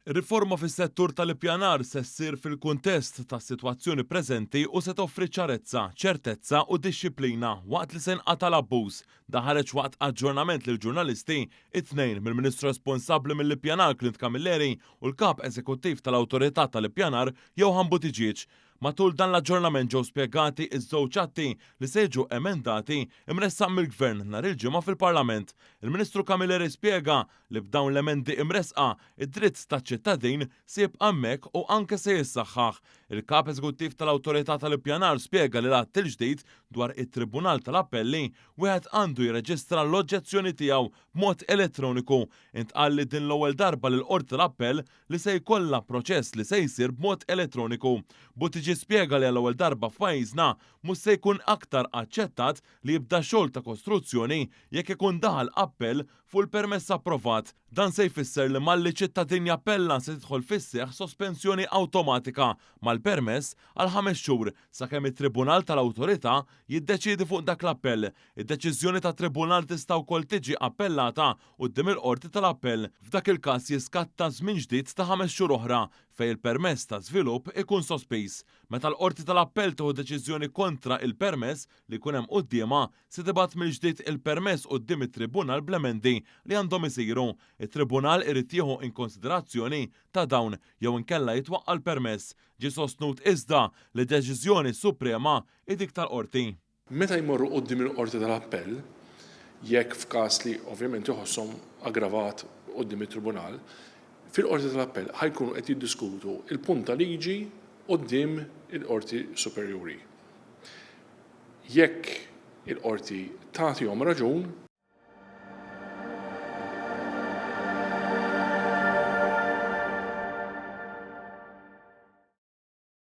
Ir-riforma fis-settur tal-ippjanar se ssir fil-kuntest tas-sitwazzjoni preżenti u se toffri ċarezza, ċertezza u dixxiplina waqt li se jinqata' l-abbuż. Dan ħareġ waqt aġġornament lill-ġurnalisti it-Tnejn mill-Ministru responsabbli mill-Ippjanar Clint Camilleri u l-Kap Eżekuttiv tal-Awtorità tal-Ippjanar Johann Buttigieg. Matul dan l-aġġornament ġew spjegati ż-żewġ atti li se jiġu emendati imressaq mill-Gvern nhar il-Ġimgħa fil-Parlament. Il-Ministru Camilleri spjega li b'dawn l-emendi imressqa, id-dritt taċ-ċittadin se jibqa' hemmhekk u anke se jissaħħaħ. Il-Kap Eżekuttiv tal-Awtorità tal-Ippjanar spjega li l-att il-ġdid dwar it-Tribunal tal-Appelli wieħed għandu jirreġistra l-oġġezzjoni tiegħu b'mod elettroniku. Intqal li din l-ewwel darba li l-Qorti tal-Appell li se jkollha proċess li se jsir b'mod elettroniku. Buttigieg spjega li għall-ewwel darba f'pajjiżna mhux se jkun aktar aċċettat li jibda xogħol ta' kostruzzjoni jekk ikun daħal appell fuq il-permess approvat. Dan se jfisser li malli ċittadin jappella se tidħol fis-seħħ sospensjoni awtomatika mal-permess għal ħames xhur sakemm it-Tribunal tal-Awtorità jiddeċiedi fuq dak l-appell. Id-deċiżjoni tat-Tribunal tista' wkoll tiġi appellata quddiem il-Qorti tal-Appell. F'dak il-każ jiskatta żmien ġdid ta' ħames xhur oħra fejn il-permess ta' żvilupp ikun sospiż. Meta l-Qorti tal-Appell tieħu deċiżjoni kontra il-permess li jkun hemm quddiemha, se tibgħat mill-ġdid il-permess quddiem it-Tribunal bl-emendi li għandhom isiru. It-Tribunal irid jieħu in konsiderazzjoni ta' dawn jew inkella jitwaqqa' l-permess. Ġie sostnut iżda li deċiżjoni suprema hi dik tal-Qorti. Meta jmorru quddiem il-Qorti tal-Appell, jekk f'każ li ovvjament iħosshom aggravat quddiem it-Tribunal, fil-Qorti tal-Appell ħa jkunu qed jiddiskutu l-punt ta' liġi quddiem il-Qorti Superjuri. Jekk il-Qorti tagħtihom raġun,